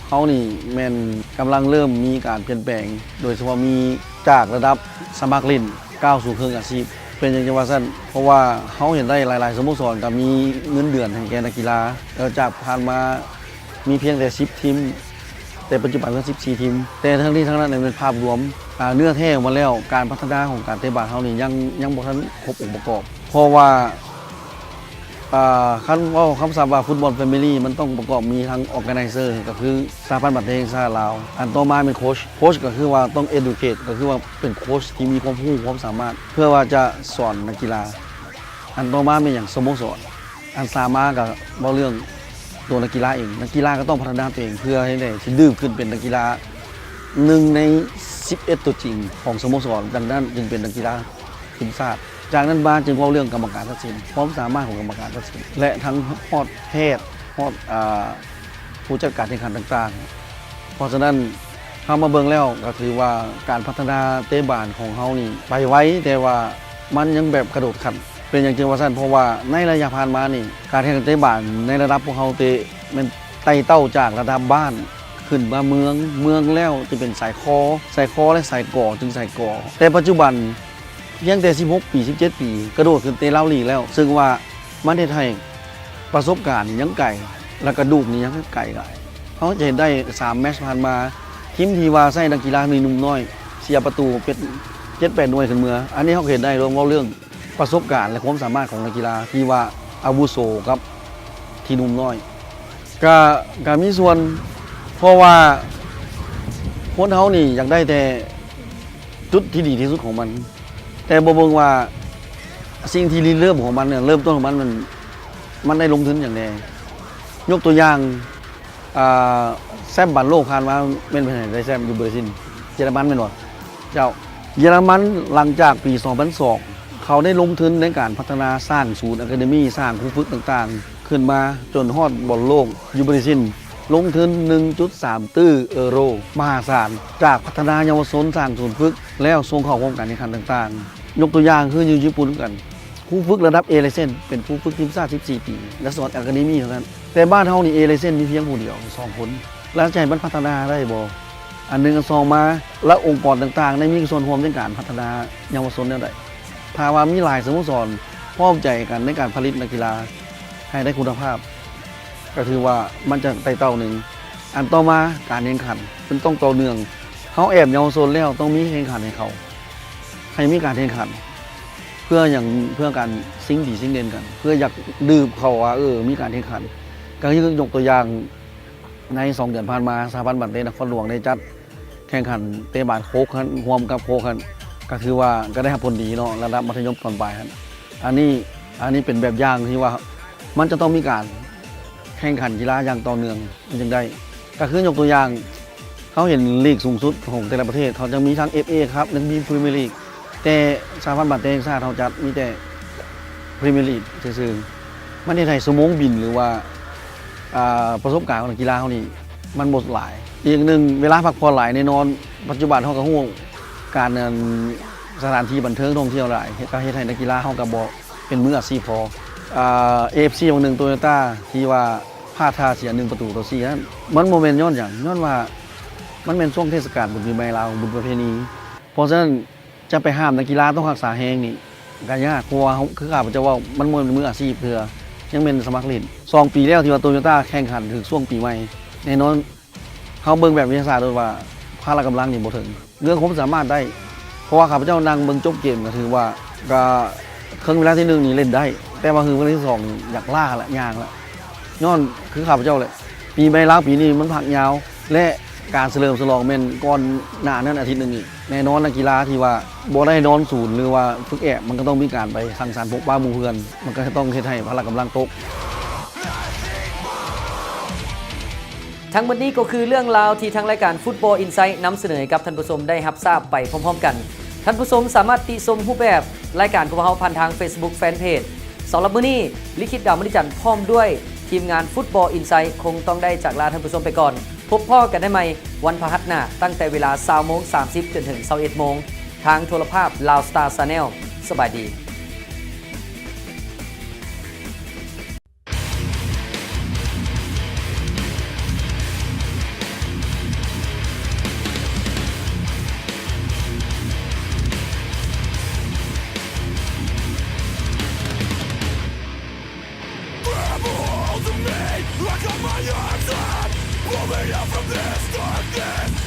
ເຮົານີ້ແມ່ນກຳລັງເລີ່ມມີການປ່ຽນແປງ, ໂດຍສະເພາະມີຈາກລະດັບສະໝັກຫຼິ້ນ ກ້າວສູ່ເຄິ່ງອາຊີບ. ເປັນຫຍັງຈຶ່ງວ່າຊັ້ນ? ເພາະວ່າເຮົາເຫັນໄດ້ຫຼາຍໆສະໂມສອນກໍມີເງິນເດືອນໃຫ້ແກ່ນັກກິລາ, ແລ້ວຈາກຜ່ານມາມີພຽງແຕ່ສິບທີມ, ແຕ່ປັດຈຸບັນເຫຼືອສິບສີ່ທີມ. ແຕ່ທັງນີ້ທັງນັ້ນແມ່ນພາບລວມ, ອາ, ເນື້ອແທ້ອອກມາແລ້ວ, ການພັດທະນາຂອງການເຕະບານເຮົານີ້ຍັງ, ຍັງບໍ່ທັນຄົບອົງປະກອບ. ເພາະວ່າ ອາ, ຄັນເວົ້າຄຳສັບວ່າຟຸດບອນແຟມິລີ ມັນຕ້ອງປະກອບມີທັງ organizer ກໍຄືສະຫະພັນບານເຕະແຫ່ງຊາດລາວ, ອັນຕໍ່ມາແມ່ນໂຄດ, ໂຄດກໍຄືວ່າຕ້ອງ educate ກໍຄືວ່າເປັນໂຄດທີ່ມີຄວາມຮູ້ຄວາມສາມາດ ເພື່ອວ່າຈະສອນນັກກິລາ, ອັນຕໍ່ມາແມ່ນຫຍັງ? ສະໂມສອນ. ອັນສາມມາກໍເວົ້າເລື່ອງຕົວນັກກິລາເອງ, ນັກກິລາກໍຕ້ອງພັດທະນາຕົວເອງ ເພື່ອໃຫ້ໄດ້ຊິດືບຂຶ້ນເປັນນັກກິລາໜຶ່ງໃນສິບເອັດຕົວຈິງຂອງສະໂມສອນ, ດັ່ງນັ້ນຈຶ່ງເປັນນັກກິລາທີມຊາດ. ຈາກນັ້ນມາຈຶ່ງເວົ້າເລື່ອງກຳມະການຕັດສິນ, ຄວາມສາມາດຂອງກຳມະການຕັດສິນ ແລະ ທັງຮອດແພດ, ຮອດ, ອາ, ຜູ້ຈັດການແຂ່ງຂັນຕ່າງໆ. ເພາະສະນັ້ນ ເຮົາມາເບິ່ງແລ້ວກໍຖືວ່າການພັດທະນາເຕະບານຂອງເຮົານີ້ໄປໄວ, ແຕ່ວ່າມັນຍັງແບບກະໂດດຂັ້ນ. ເປັນຫຍັງຈຶ່ງວ່າຊັ້ນ? ເພາະວ່າໃນໄລຍະຜ່ານມານີ້ ການແຂ່ງຂັນເຕະບານໃນລະດັບພວກເຮົາເຕະແມ່ນໄຕ່ເຕົ້າຈາກລະດັບບ້ານຂຶ້ນມາເມືອງ, ເມືອງແລ້ວຈະເປັນສາຍຄໍ, ສາຍຄໍ ແລະ ສາຍກໍ ຈຶ່ງສາຍກໍ. ແຕ່ປັດຈຸບັນ ພຽງແຕ່ສິບຫົກປີ ສິບເຈັດປີ ກະໂດດຂຶ້ນເຕະລາວລີກແລ້ວ, ເຊິ່ງວ່າມັນເຮັດໃຫ້ປະສົບການນີ້ຍັງໄກ ແລະ ກະດູກນີ້ຍັງໄກຫຼາຍ. ເຮົາຈະເຫັນໄດ້ສາມແມັດຜ່ານມາ, ທີມທີ່ວ່າໃຊ້ນັກກິລາທີ່ໜຸ່ມນ້ອຍ ເສຍປະຕູເປັນເຈັດແປດໜ່ວຍຂຶ້ນເມືອ. ອັນນີ້ເຮົາກໍເຫັນໄດ້ເລື່ອງ ເວົ້າເລື່ອງປະສົບການ ແລະ ຄວາມສາມາດຂອງນັກກິລາທີ່ວ່າອາວຸໂສກັບທີ່ໜຸ່ມນ້ອຍ. ກະ, ກະມີສ່ວນ, ເພາະວ່າຄົນເຮົານີ້ຢາກໄດ້ແຕ່ຈຸດທີ່ດີທີ່ສຸດຂອງມັນ, ແຕ່ບໍ່ເບິ່ງວ່າສິ່ງທີ່ລິເລີ່ມຂອງມັນ, ເລີ່ມຕົ້ນຂອງມັນ, ມັນ, ມັນໄດ້ລົງທຶນຫຍັງແດ່. ຍົກຕົວຢ່າງ, ອ່າ, ແຊ້ມບານໂລກຜ່ານມາແມ່ນໃຜໄດ້ແຊ້ມ? ຢູ່ເບຣຊິນ, ເຢຍລະມັນແມ່ນບໍ່? ເຈົ້າ, ເຢຍລະມັນຫຼັງຈາກປີສອງພັນສອງ ເຂົາໄດ້ລົງທຶນໃນການພັດທະນາ, ສ້າງສູນອາຄາເດມີ, ສ້າງຄູຝຶກຕ່າງໆ ຂຶ້ນມາຈົນຮອດບອນໂລກຢູ່ເບຣຊິນ, ລົງທຶນໜຶ່ງຈຸດສາມຕື້ເອີໂຣ, ມະຫາສານ, ຈາກພັດທະນາເຍົາວະຊົນ, ສ້າງສູນຝຶກ ແລ້ວສົ່ງເຂົ້າຮ່ວມການແຂ່ງຂັນຕ່າງໆ. ຍົກຕົວຢ່າງຄືຢູ່ຍີ່ປຸ່ນກັນ, ຄູຝຶກລະດັບ A license ເປັນຄູຝຶກທີມຊາດສິບສີ່ປີ ແລະ ສອນອາຄາເດມີເທົ່ານັ້ນ. ແຕ່ບ້ານເຮົານີ້ A license ມີພຽງຜູ້ດຽວ ສອງຄົນ, ແລ້ວຈະໃຫ້ມັນພັດທະນາໄດ້ບໍ່? ອັນໜຶ່ງ. ອັນສອງມາ, ແລ້ວອົງກອນຕ່າງໆ ໄດ້ມີສ່ວນຮ່ວມໃນການພັດທະນາເຍົາວະຊົນແນວໃດ? ຖ້າວ່າມີຫຼາຍສະໂມສອນພ້ອມໃຈກັນໃນການຜະລິດນັກກິລາໃຫ້ໄດ້ຄຸນນະພາບ, ກໍຖືວ່າມັນຈະໄຕ່ເຕົ້າໜຶ່ງ. ອັນຕໍ່ມາ, ການແຂ່ງຂັນ ມັນຕ້ອງຕໍ່ເນື່ອງ. ເຮົາແອບເຍົາວະຊົນແລ້ວ ຕ້ອງມີແຂ່ງຂັນໃຫ້ເຂົາ, ໃຫ້ມີການແຂ່ງຂັນ. ເພື່ອຫຍັງ? ເພື່ອການຊິງດີຊິງເດັ່ນກັນ, ເພື່ອຢາກດຶງເຂົາວ່າ, ເອີ, ມີການແຂ່ງຂັນ. ກໍຄືຍົກຕົວຢ່າງ, ໃນສອງເດືອນຜ່ານມາ ສະຫະພັນບານເຕະນະຄອນຫຼວງໄດ້ຈັດແຂ່ງຂັນເຕະບານໂຄກຫັ້ນ ຮ່ວມກັບໂຄກຫັ້ນ, ກໍຖືວ່າກໍໄດ້ຮັບຜົນດີເນາະ, ລະດັບມັດທະຍົມຕອນປາຍຫັ້ນ. ອັນນີ້, ອັນນີ້ເປັນແບບຢ່າງທີ່ວ່າມັນຈະຕ້ອງມີການແຂ່ງຂັນກິລາຢ່າງຕໍ່ເນື່ອງ, ມັນຈຶ່ງໄດ້. ກໍຄືຍົກຕົວຢ່າງ, ເຮົາເຫັນລີກສູງສຸດຂອງແຕ່ລະປະເທດ, ເຂົາຈະມີທັງ ເອັຟ ເອ ຄັບ ແລະ ມີ ພຣີເມຍລີກ. ແຕ່ສະຫະພັນບານເຕະແຫ່ງຊາດເຮົາຈັດມີແຕ່ ພຣີເມຍລີກຊື່ໆ. ມັນເຮັດໃຫ້ຊົ່ວໂມງບິນ ຫຼືວ່າ, ອ່າ, ປະສົບການຂອງນັກກິລາເຮົານີ້ມັນບໍ່ຫຼາຍ. ອີກຢ່າງໜຶ່ງ, ເວລາພັກຜ່ອນຫຼາຍແນ່ນອນ. ປັດຈຸບັນເຮົາກໍຮູ້ການ, ອັນ, ສະຖານທີ່ບັນເທີງທ່ອງທ່ຽວຫຼາຍ, ເຮັດ, ກໍເຮັດໃຫ້ນັກກິລາເຮົາກໍບໍ່ເປັນມືອາຊີບພໍ. ອ່າ, ເອເອັຟຊີ ຫວ່າງໜຶ່ງ ໂຕໂຍຕ້າ ທີ່ວ່າພາດທ່າເສຍໜຶ່ງປະຕູຕໍ່ສີ່ນັ້ນ, ມັນບໍ່ແມ່ນຍ້ອນຫຍັງ, ຍ້ອນວ່າມັນແມ່ນຊ່ວງເທດສະການບຸນປີໃໝ່ລາວ, ບຸນປະເພນີ. ເພາະສະນັ້ນ, ຈະໄປຫ້າມນັກກິລາຕ້ອງຮັກສາແຮງນີ້ກໍຍາກ, ເພາະວ່າເຮົາ, ຄືຂ້າພະເຈົ້າເວົ້າ, ມັນບໍ່ແມ່ນມືອາຊີບເທື່ອ, ຍັງແມ່ນສະໝັກຫຼິ້ນ. ສອງປີແລ້ວທີ່ວ່າໂຕໂຍຕ້າແຂ່ງຂັນຖືກຊ່ວງປີໃໝ່, ແນ່ນອນເຮົາເບິ່ງແບບວິທະຍາສາດໂລດວ່າພະລະກຳລັງນີ້ບໍ່ເຖິງ, ເລື່ອງຄວາມສາມາດໄດ້. ເພາະວ່າຂ້າພະເຈົ້ານັ່ງເບິ່ງຈົບເກມກໍຖືວ່າ, ກໍເຄິ່ງເວລາທີໜຶ່ງນີ້ຫຼິ້ນໄດ້, ແຕ່ວ່າຮືເບິ່ງທີສອງນີ້ຢາກລ້າລະ ຍ່າງລະ ຍ້ອນຄືຂ້າພະເຈົ້າແຫຼະ ປີໃໝ່ລາວປີນີ້ມັນພັກຍາວ ແລະ ການສະເຫຼີມສະຫຼອງແມ່ນກ່ອນໜ້ານັ້ນອາທິດໜຶ່ງອີກ. ແນ່ນອນ ນັກກິລາທີ່ວ່າບໍ່ໄດ້ນອນສູນ ຫຼືວ່າຝຶກແອບ ມັນກໍຕ້ອງມີການໄປສັງສັນພົບປະໝູ່ເພື່ອນ ມັນກໍຈະຕ້ອງເຮັດໃຫ້ພະລະກຳລັງຕົກ. ທັງໝົດນີ້ກໍຄືເລື່ອງລາວທີ່ທາງລາຍການ Football Insight ນຳສະເໜີໃຫ້ກັບທ່ານຜູ້ຊົມໄດ້ຮັບຊາບໄປພ້ອມໆກັນ. ທ່ານຜູ້ຊົມສາມາດຕິຊົມຮູບແບບລາຍການຂອງພວກເຮົາຜ່ານທາງ Facebook Fanpage. ສຳລັບມື້ນີ້ ລິຂິດ ດາວມະນີຈັນ ພ້ອມດ້ວຍທີມງານ Football Insight ຄົງຕ້ອງໄດ້ຈາກລາທ່ານຜູ້ຊົມໄປກ່ອນ. ພົບພໍ້ກັນໄດ້ໃໝ່ວັນພະຫັດໜ້າ ຕັ້ງແຕ່ເວລາຊາວໂມງສາມສິບ ຈົນເຖິງຊາວເອັດໂມງ ທາງໂທລະພາບ Lao Star Channel. ສະບາຍດີ. Grab a hold of me, I got my arms up, pull me out from this darkness.